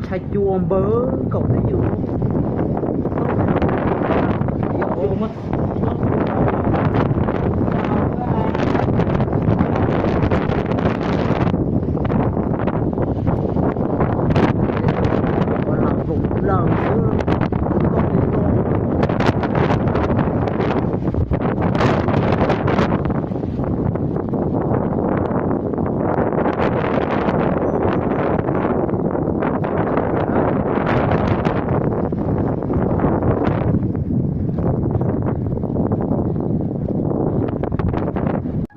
Ntshai cua npawg, nkaum tej yus.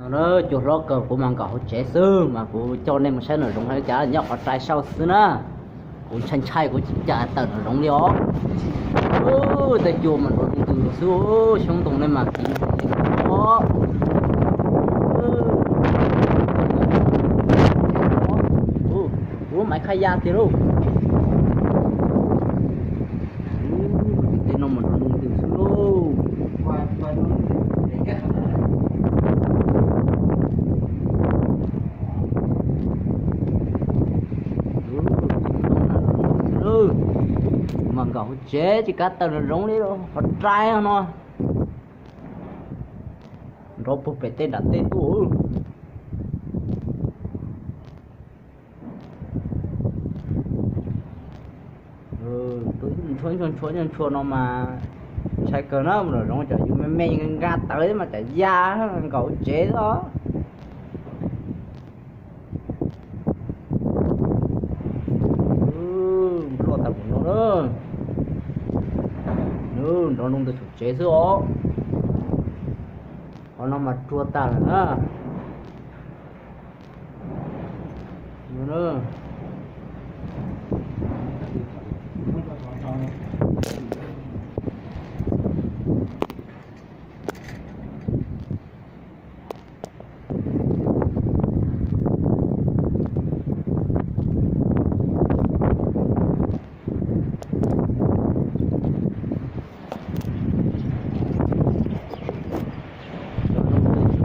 No na, cua hlob kawg, kuv mas nkaum hauv tsev xwb mas kuv coj nej mus saib nram zoov hais cas nyob qhov rai sau xwb na. Kuv ntshai ntshai kuv tsis kam tawm nram zoov li os. Tej cua mas nrov ntws ntws xwb, xyoob ntoo nej mas kiv os. Ua maiv khaj ya tiag lauj. Tej no mas nrov ntws ntws xwb lauj. Mas nkaum hauv tsev tsis kav tawm nram zoov li, qhov rai no. Nrov puag pem tej nram tej tuaj. Ntshua ntshua ntshua ntshua no mas ntshai kawg na, mus nram zoov cov yus me me nqa tawv mas cas ya nkaum tsev xwb os. Loj tas mus no na. Nrov ntws saum tsev xwb os. Qhov no mas rua tag lawm na.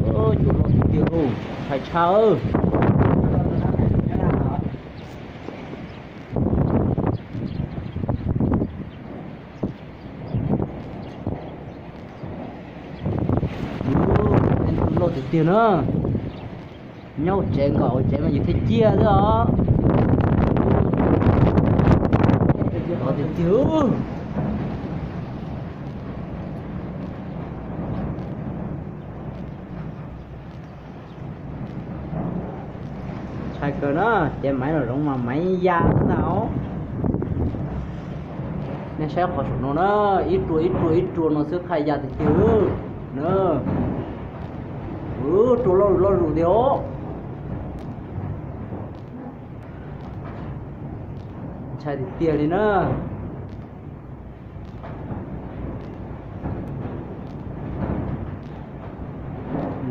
Cua loj tiag tiag lauj, ntshai tshaj. Tej ntawd loj tiag tiag na. Nyob hauv tsev nkaum hauv tsev mas yus thiaj ciaj xwb os. Loj tiag tiag. Ntshai kawg na, ces maiv nram zoov mas maiv ya xwb ntag. Nej saib qhov saum no na, ib rua ib rua ib rua no xwb khaj ya tiag tiag na. Rua loj loj zus tiag os. Ntshai tiag tiag li na.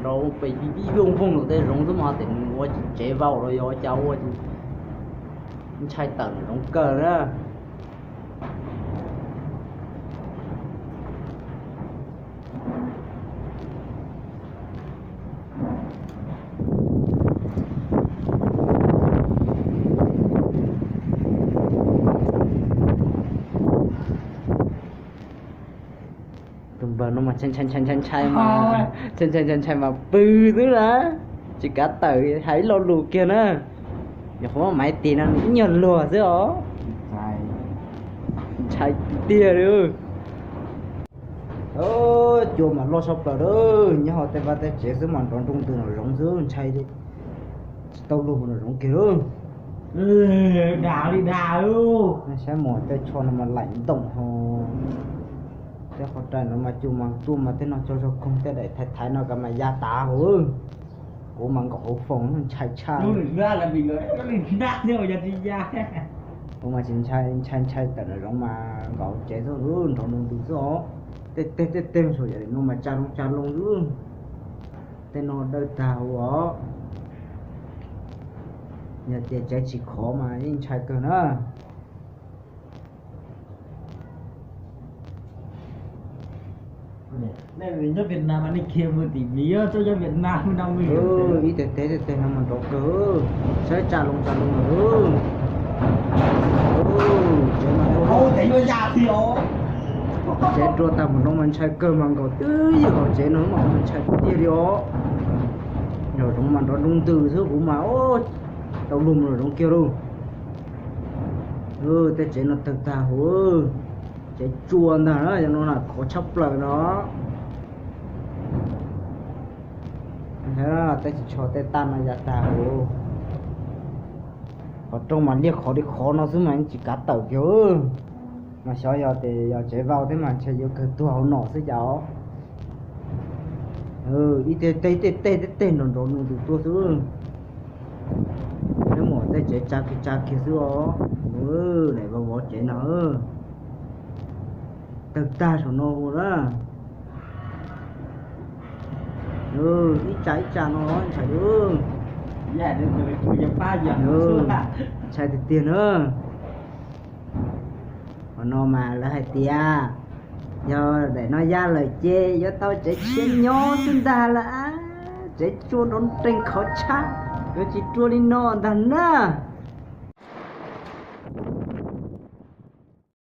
Nrov pem ib voog voog nram tej zoov xwb mas tej nws ua tsev vau los yog ua cas ua, ntshai tawm nram zoov kawg na. Tus npawg no mas ntshai ntshai ntshai ntshai mas, ntshai ntshai ntshai ntshai mas pw xwb na, tsis kav tawm hais ib lo lus kiag na. Nyuam qhuav muab maiv tis no nws ib nyuag luag xwb os. Ntshai tiag li. Cua mas loj saj plaws lawm, nyob hauv tej vaj tej tsev xwb mas nrov nroo ntws nram zoov xwb ntshai li. Tsis tau luag mus nram zoov kiag lauj. Dag li dag. Saib mus tej tsho no mas laim ntoom ho. Tej qhov rai no mas cua mas tuaj mas tej no cog zog koog tej daim thaiv thaiv no kav mas ya tas hauv. Kuv mas nkaum hauv foom ntshai tshaj. Kuv mas tsis ntshai, ntshai ntshai tawm nram zoov mas nkaum tsev xwb, nrov nroo ntws xwb os. Tej teg tej teg saum yam li no mas tsa loo tsa loo xwb. Tej no dawb tag huv os. Yog tias tsev tsis khov mas yeej ntshai kawg na. Nyob Vietnam mas nej khiav mus tim Mis, txhob nyob Vietnam no mus. Ib teg teg teg no mas nrov kawg, saib tsa loo tsa loo lawm. Tsev rua tag mus no mas ntshai kawg mas nkaus twb ywm hauv tsev no mas ntshai tiag li os. Nraum zoov mas nrov nroo ntws xwb, kuv mas tau luag mus nraum zoov kiag lauj. Tej tsev no tawg tag huv, tsev tsua ntag na, yog no na khov tshaj plaws no. Tej tsis tsho tej tag no ya tag huv. Qhov rooj mas liaj qhov li qhov no xwb mas tsis kav tawm kiag. Mas xyov yog tias yog tsev vau thiab mas ntshe yuav kawg tuag hauv no xwb cas os. Ib tej tej tej tej tej nrov nrov nws tus tuaj xwb. Neb mus tej tsev tsa kiag tsa kiag xwb os. Daim vov vov tsev no tawg tag saum no hu na. Ib tsa ib tsa no ntshai, ntshai tiag tiag na. Qhov no mas lawv hais tias yog daim no ya lawm ces yuav tau tsev tshiab nyob xwb ntag lawm. Tsev tsua nrov nreeg khov tshaj, yuav tsis rua li no ntag na.